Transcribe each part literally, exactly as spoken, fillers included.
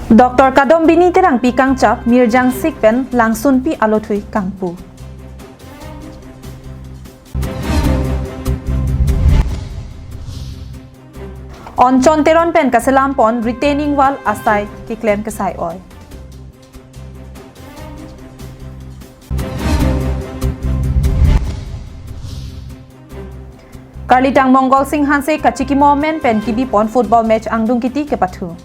Doctor Kadombini Terangpi kangchap Mirjang Sik pen Langsunpi alothui kangpu. Onchon Teron pen kaselam pon retaining wall asai keklem kesai oi. Karlitang Mongol Sing Hanse kachikimo amen pen kebi pon football match angdung kiti kepathu.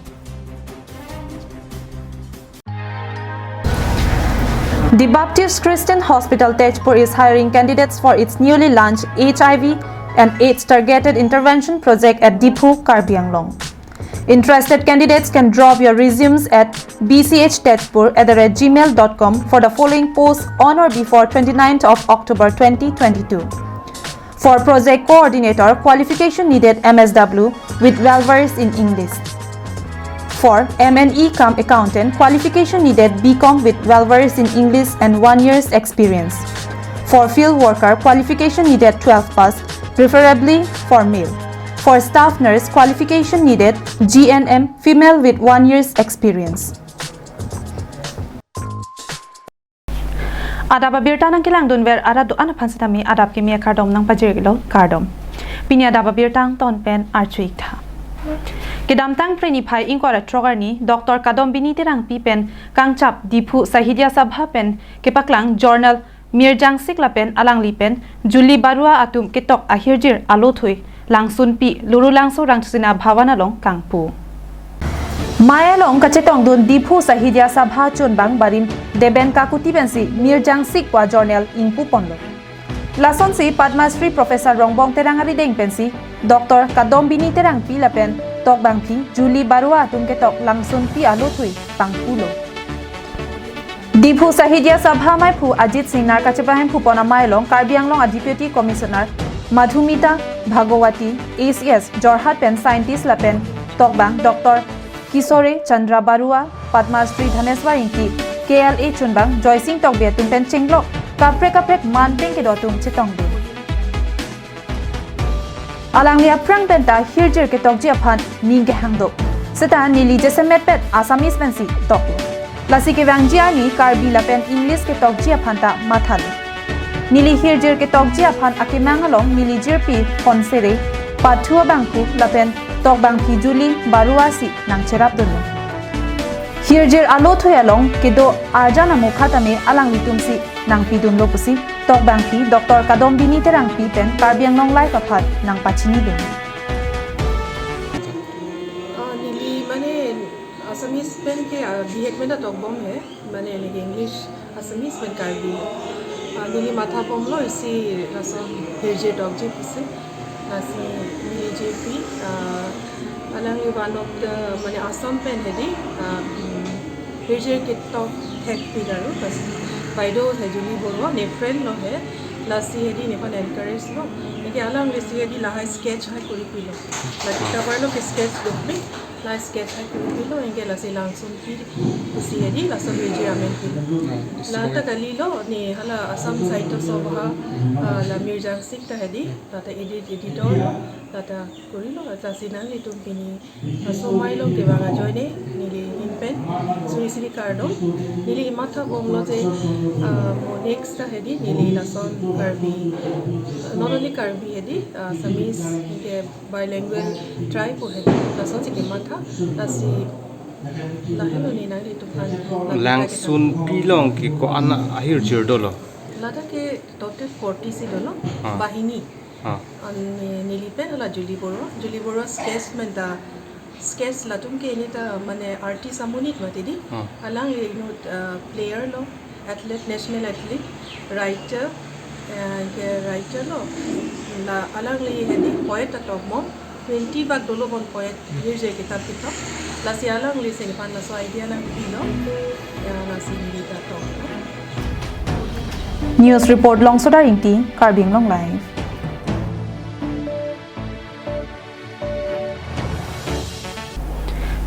The Baptist Christian Hospital Tezpur is hiring candidates for its newly launched H I V and AIDS targeted intervention project at Diphu, Karbi Anglong. Interested candidates can drop your resumes at b c h tezpur at the rate gmail dot com for the following posts on or before twenty-ninth of October twenty twenty-two. For project coordinator, qualification needed M S W with well versed in English. For M and E cum accountant, qualification needed B Com with well versed in English and one year's experience. For field worker, qualification needed twelve pass, preferably for male. For staff nurse, qualification needed G N M, female with one year's experience. Adap abirta nangkelangdunver arat do-an aphan sitame adap kimi akardom nangpajirlo, kardom. Pini adap abirta angton pen archu-ik tha. Kedamtang Phre niphai ingkoi ra throk arni Doctor Kadombini Terangpi pen kangchap Diphu Sahitya Sabha pen kepaklang Journal Mirjang Sik lapen alangli pen Julie Barua atum ketok ahirjir alothui Langsunpi Lurulangso Rangchasina Bhavan along kangpu. Mei along kachetongdun Diphu Sahitya Sabha chunbang barim Deben Kakuti pensi Mirjang Sik pu ajournal ingpu ponlo. Lasonsi Padma Shri Professor Rongbong Terang arideng pensi Doctor Kadombini Terangpi lapen tokbangpi Julie Barua atum ketok Langsunpi alothui pangpulo. Diphu Sahitya Sabha meiphu Ajit Singnar kachepahemphu pon amei along Karbi Anglong a Deputy Commissioner Madhumita Bhagawati, A C S Jorhat pen scientist lapen tokbang Doctor Kishore Chandra Barua, Padma Shri Dhaneswar Ingti, K L A chunbang Joysing Tokbi atum pen chenglok kaprek kaprek man pen kedo atum chetongdun. Alangli aphrang penta hirjir ketokji aphan ning kehang do. Seta neli jasemet pet Assamese pensi toklo. Lasi kevangji arni Karbi lapen English ketokji aphan ta mathalo. Neli hirjir ketokji aphan akemang along neli jirpi Phonsere Pathu abangphu lapen tokbangpi Julie Barua si nangcherapdunlo. Hirjir alothui along kedo arjan amokha tame alanglitumsi nangpidunlo pusi tokbangpi Doctor Kadombini Terangpi pen Karbi Anglong Live aphan nangpachinidun. Ah, neli mane Assamese pen ke, ah, B Ed pen ta tokbom he, mane neli English, Assamese pen Karbi. Ah, neli mathabomlo isi lason hirjir tokji pusi. Lasi neli jirpi, ah, alangli one of the, mane Assam pen hedi, ah, mm, hirjir ketok thekpik aru, lasi baideo he Julie Barua, ne friend lo he, lasi hedi nephan encourage lo. Anke alanglisi hedi lahai sketch hai kuri pilo. Lasi kabar lo ke sketch dopik, lahai sketch hai kuri pilo, anke lasi Langsunpi pusi hedi laso hirjir amen pilo. Lata kalilo, ne hala Assam Sahitya Sabha, ah, la Mirjang Sik ta hedi, lata edit, editor lo, lata kurilo, lasi nanglitum pini laso mei along kevang ajoine neli ahin pen suri suri kardom. Neli mathabomlo je, ah, mo next ta hedi neli lason Karbi, not only Karbi hedi, ah, Assamese ke bilingual try po hedi, lasonsi kematha, lasi lahelo ne nanglitum aphan. Langsunpi along ke ko-an ahirjir dolo? Lata ke total forty si dolo, ah, banghini. Ah. An ne-, neli pen hala Julie Barua. Julie Barua sketch menta, sketch latum ke ne ta mane artist amonit mati di. Ah. Alangli inut, ah, player lo, athlete, national athlete, writer, eh, ke writer lo. La alangli hedi poet ta tokbom, twenty bak dolo bon poet, hirjir kitab kitab. Lasi alanglisi nephan laso idea nangpilo. Ya, lasi neli ta toklo. News report Longsodar Ingti, Karbi Anglong Live.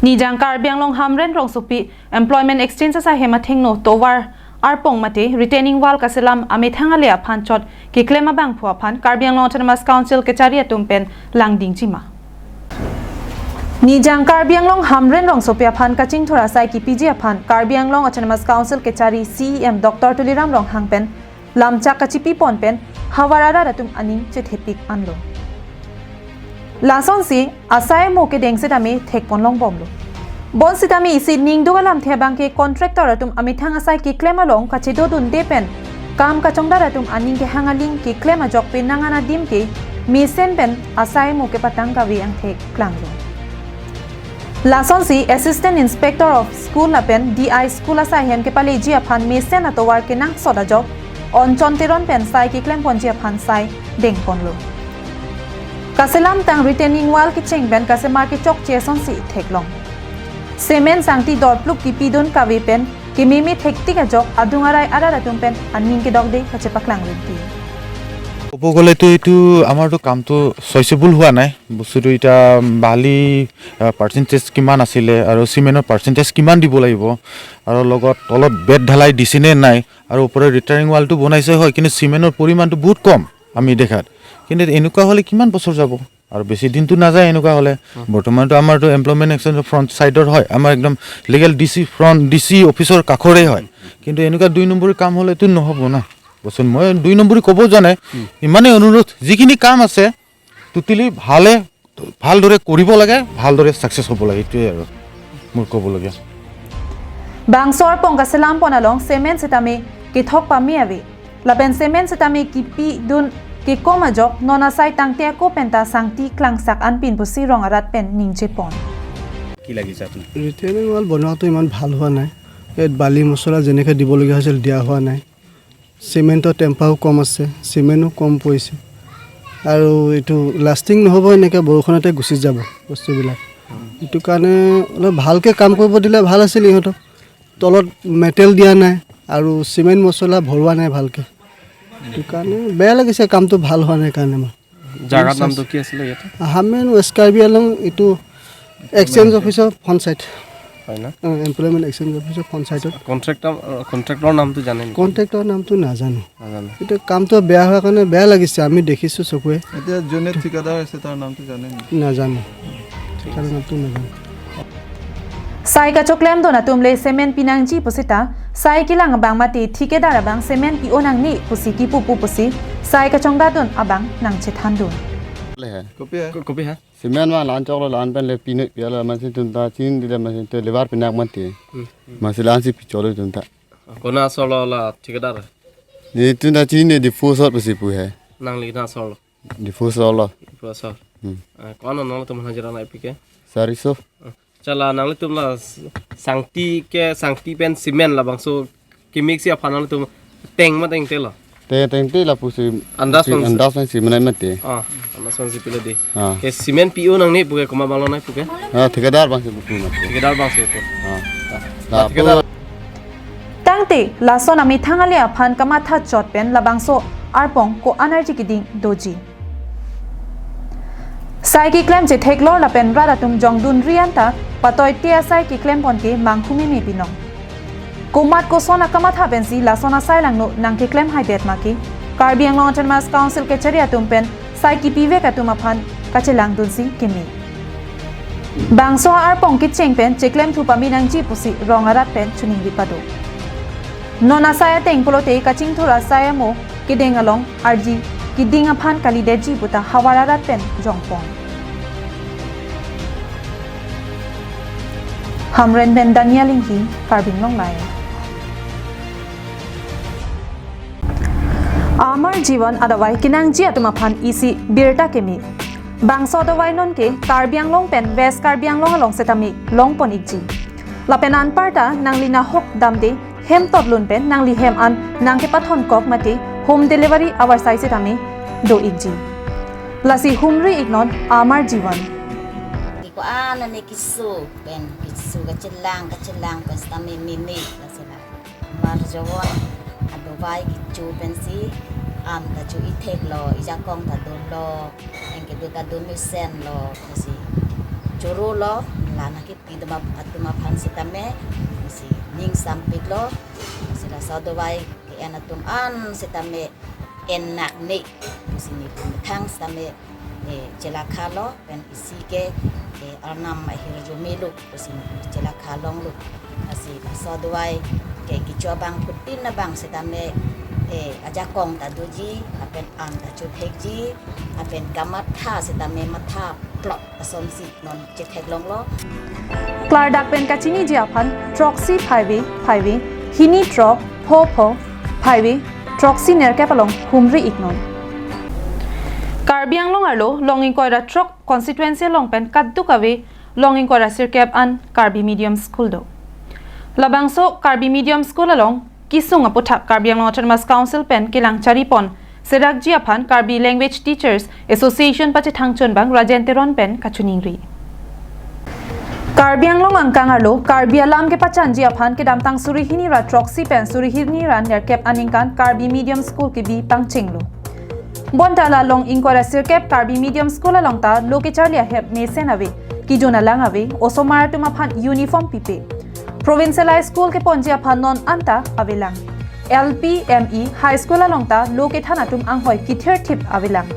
Nijang Karbi Anglong Hamren rongsopi Employment Exchange asai hem athengno tovar arpong mate retaining wall kaselam amethang ale aphan chot keklem abangphu aphan Karbi Anglong Autonomous Council kechari atum pen langdingji ma. Nijang Karbi Anglong Hamren rongsopi aphan kachingthur asai kipiji aphan Karbi Anglong Autonomous Council kechari C E M Doctor Tuliram Ronghang pen lamchak kachipi pon pen havar arat atum aning chethepik anlo. Lasonsi asai mo kedeng sitame thek pon long bomlo. Bonsitame isi ningduk alamthe abangke contractor atum amethang asai keklem along kachedodunde pen kam kachongdat atum aning kehang aling keklem ajok penang an adim ke mesen pen asai mo kepatang kave angthek klanglo. Lasonsi Assistant Inspector of School lapen D I School asai hem kepaleji aphan mesen atovar kenangsot ajok Onchon Teron pen sai keklem ponji aphan sai deng ponlo. Kaselam tang retaining wall kecheng pen kasemar kechokche asonsi theklong. Cement sangti dorplup kipidun kave pen kememe thektik ajok adung arai arat atum pen aning kedokde kachepaklang rinti. ক'ব গ'লেতো এইটো আমাৰতো কামটো চইচেবল হোৱা নাই। বস্তুটো এতিয়া বালি পাৰ্চেণ্টেজ কিমান আছিলে আৰু চিমেণ্টৰ পাৰ্চেণ্টেজ কিমান দিব লাগিব আৰু লগত তলত বেড ঢালাই দিছে নে নাই আৰু ওপৰে ৰিটাৰ্নিং ৱালটো বনাইছে হয়, কিন্তু চিমেণ্টৰ পৰিমাণটো বহুত কম আমি দেখাত। কিন্তু এনেকুৱা হ'লে কিমান বছৰ যাব? আৰু বেছি দিনটো নাযায় এনেকুৱা হ'লে। বৰ্তমানতো আমাৰতো এমপ্লয়মেণ্ট এক্সচেঞ্জৰ ফ্ৰণ্ট ছাইডৰ হয়, আমাৰ একদম legal D C front, D C অফিচৰ কাষৰেই হয়। কিন্তু এনেকুৱা দুই নম্বৰী কাম হ'লেতো নহ'ব না। বচোন, মই দুই নম্বৰী ক'ব যোৱা নাই, ইমানেই অনুৰোধ, যিখিনি কাম আছে টুটেলি ভালে, ভালদৰে কৰিব লাগে, ভালদৰে ছাকচেছ হ'ব লাগে, এইটোৱে আৰু মোৰ ক'বলগীয়া। Bangso arpong kaselam pon along cement sitame kethok pame ave. Lapen cement sitame kipidun kekom ajok non asai tangte ako penta sangti klangsak anpin pusi rong arat pen ningje pon. কি লাগিছে আপোনাৰ? ৰিটেইনিং ৱাল বনোৱাটো ইমান ভাল হোৱা নাই। ইয়াত বালি মছলা যেনেকৈ দিবলগীয়া হৈছিল দিয়া হোৱা নাই। চিমেণ্টৰ টেম্পাও কম আছে, চিমেণ্টো কম পৰিছে আৰু এইটো লাষ্টিং নহ'ব, এনেকৈ বৰষুণতে গুচি যাব বস্তুবিলাক। সেইটো কাৰণে অলপ ভালকৈ কাম কৰিব দিলে ভাল আছিল ইহঁতক। তলত মেটেল দিয়া নাই আৰু চিমেণ্ট মছলা ভৰোৱা নাই ভালকৈ। সেইটো কাৰণে বেয়া লাগিছে কামটো ভাল হোৱা নাই কাৰণে। মই জাগাৰ নামটো কি আছিলে ইয়াতে? হামেন ৱেষ্ট কাৰ্বি আংলং এইটো এক্সচেঞ্জ অফিচৰ ফ্ৰণ্ট ছাইড। হয় না? এমপ্লয়মেণ্ট এক্সচেঞ্জ অফিচৰ ফ্ৰণ্ট ছাইডত। কণ্ট্ৰেক্টৰ কণ্ট্ৰেক্টৰৰ নামটো জানে নেকি? কণ্ট্ৰেক্টৰৰ নামটো নাজানো। নাজানো। এতিয়া কামটো বেয়া হোৱাৰ কাৰণে বেয়া লাগিছে, আমি দেখিছোঁ চকুৱে। এতিয়া যোনে ঠিকাদাৰ আছে তাৰ নামটো জানে নেকি? নাজানো, ঠিকাদাৰ নামটো নাজানো। Sai kachoklemdun atum le cement pinangji pusita sai kelang abang mate thikadar abang cement pi-o nangne pusi kipu pu pusi sai kachongdatdun abang nangchethandun. কপিয়া কপিয়া। Cement ma lan choklo, lan pen le pinoi piala, masi tum ta chin dile, masi te lebar pinak mati. Masi lan si picholo tum ta. Kona asarlo la thikadar? Ni tum ta chin ni di fu sot pasi pu hai. Nangli na asarlo? Di fu sot lo. Fu asar. Hmm. Ah, ko-an nangtum hajira nangpi ke? Sari so. Chala nanglitum la s- sangti ke, sangti pen cement labangso kimiksi aphan nangtum teng ma tengte lo? Te tengte lapusi. Andas bang si- Andas bang si menai mati. Ah, andas bang si pilo di. Ah. Ke cement pi-o nangne puke, koma abang lonang puke? Ah, thikadar bang si pu mati. Thikadar bang si pu. Ah. Ah, thikadar. Tangte lason amethang ale aphan kamatha chot pen labangso arpong ko-an arji keding doji. Sai keklem chetheklor lapen rat atum jongdunri anta patoi te asai keklem pon ke mangkhumeme pinong. Komat koson akamatha pensi lason asai langno nangkeklem haidet ma ke Karbi Anglong Autonomous Council kechari atum pen sai kipivek atum aphan kachelangdunsi keme. Bangso arpong kecheng pen cheklem thu pame nangji pusi rong arat pen choningri pado. Non asai ateng pulote kachingthur asai amo kedeng along arji keding aphan kalidetji puta havar arat pen jongpon. Hamren pen Daniel Inghi, Karbi Anglong Live. Amar Jivan adavai kenangji atum aphan isi birta keme. Bangso adavai nonke Karbi Anglong pen West Karbi Anglong along setame longpon ikji. Lapen anparta nangli nahok damde hem totlun pen nangli hem an nangkepathon kok mate home delivery avarsai setame do ikji. Lasi humri iknon Amar Jivan. Di ko-an ne kisu pen kisu kachelang kachelang pen sitame meme la sila. Amar Jivan adavai kecho pensi am ta cho itheklo, ijakong ta dolo, anke do ta do mesenlo, si chorolo, la nangkepi atum ap- atum aphan sitame si ning sampiklo, si laso adavai ke-en atum an sitame en nangne, si nelitum methang sitame eh, chelakhalo, pen isi ke eh, arnam ahirjume lo pusi chelakha longlo. Lasi laso adovai ke kecho abangphutin abang setame, eh, ajakong ta doji, lapen an ta chothekji, lapen kamatha setame matha plot asonsi non chetheklonglo. Klardak pen kachiniji aphan throksi phaive phaive hini throk pho pho phaive throksi nerkep along humri iknon. Karbi Anglong arlo long ingkoi ra throk constituency along pen kaduk ave long ingkoi ra sirkep an Karbi Medium School do. Labangso Karbi Medium School along kesung aputhak Karbi Anglong Autonomous Council pen kelang charipon serakji aphan Karbi Language Teachers Association pachethang chunbang Rajen Teron pen kachiningri. Karbi Anglong angkang arlo Karbi alam kepachanji aphan kedamtang suri hini ra throksi pen suri hini ra nerkep aningkan Karbi Medium School kebi pangchenglo. Bonta la long ingkoi ra sirkep Karbi Medium School along ta lo kecharli ahep mesen ave, kejun alang ave, osomar atum aphan uniform pipe. Provincial High School keponji aphan non anta avelang. L P, M E, High School along ta lo kethan atum anghoi kithirthip avelang.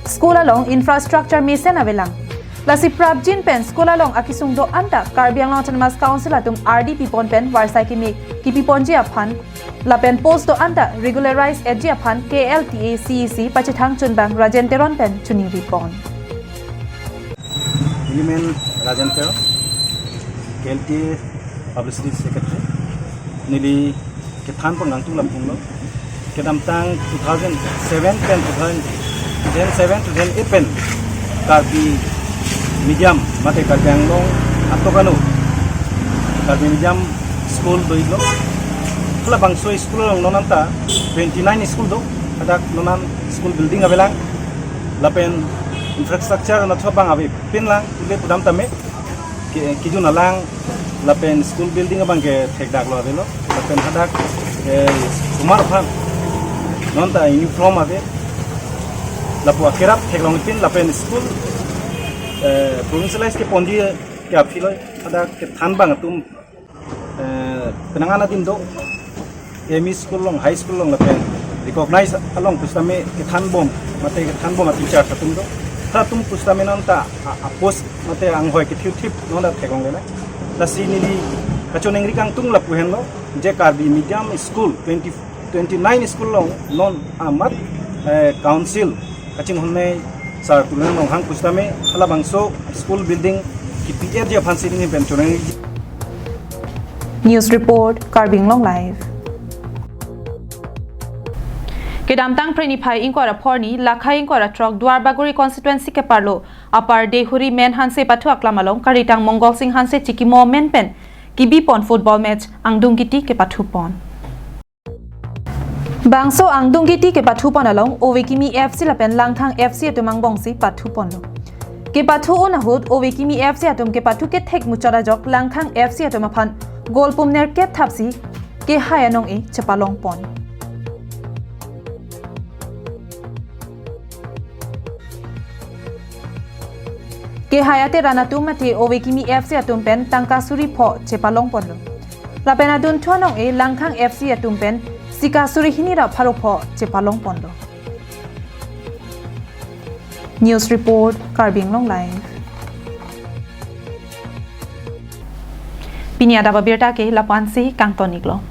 School along infrastructure mesen avelang. Lasi prapjin pen school along akesung do anta Karbi Anglong Autonomous Council atum R D pipon pen varsai keme kepiponji aphan lapen post do anta regularize etji aphan K L T A C E C pachethang chunbang Rajen Teron pen chiningripon. Neli men Rajen Teron, K L T A Publicity Secretary. Neli kethanpon nangtum lampunglo. Kedamtang two thousand seven pen, two thousand, two thousand seven, two thousand eight pen Karbi Medium, mate Karbi Anglong atokano Karbi Medium School do-iklo. Halabangso school along non anta twenty-nine school do. Hadak non an school building avelang. Lapen infrastructure anatthu abang avepinlang, ile pudam tame. Ke-, kejun alang lapen school building abang ke thekdaklo avelo. Lapen hadak, eh, osomar aphan non ta uniform ave. Lapu akerap theklongpin lapen school, eh, provincialize keponji ke aphi lo, hadak kethan abang atum, eh, penang an adim do, M E school along, high school along lapen recognize along pusitame kethanbom, mate kethanbom a-teacher atum do. Halatum pusitame non ta a, a-post mate anghoi kithirthip non ta theklonglelang. Lasi neli kachiningri kangtung lapu henlo, je Karbi Medium School twenty, twenty-nine school along non amat, eh, council kachinghonnei Sir Tuliram Ronghang pusitame halabangso school building kepi-etji aphansi neli pen chonang. News report, Karbi Anglong Live. Kedamtang Phre niphai ingkoi ra pho arni, Lakhai ingkoi ra throk Duarbagori constituency keparlo Upper Deihori Men Hanse pathu aklam along Karitang Mongol Sing Hanse chikimo amen pen kebipon football match Angdung Giti kepathupon. Bangso Angdung Giti kepathupon along Ove Kimi F C lapen Langkhang F C atum angbongsi pathuponlo. Kepathu-un ahut Ove Kimi F C atum kepathu kethek muchot ajok Langkhang F C atum aphan goal pum nerkep thapsi kehai anong-e chepalongpon. Kehai ateran atum mate Ove Kimi F C atum pen tangka suri pho chepalongponlo. Lapen adunthu anong-e Langkhang F C atum pen sika suri hini ra pharo pho chepalongponlo. News report, Karbi Anglong Live. Pini adap abirta ke lapu-ansi kangton-iklo.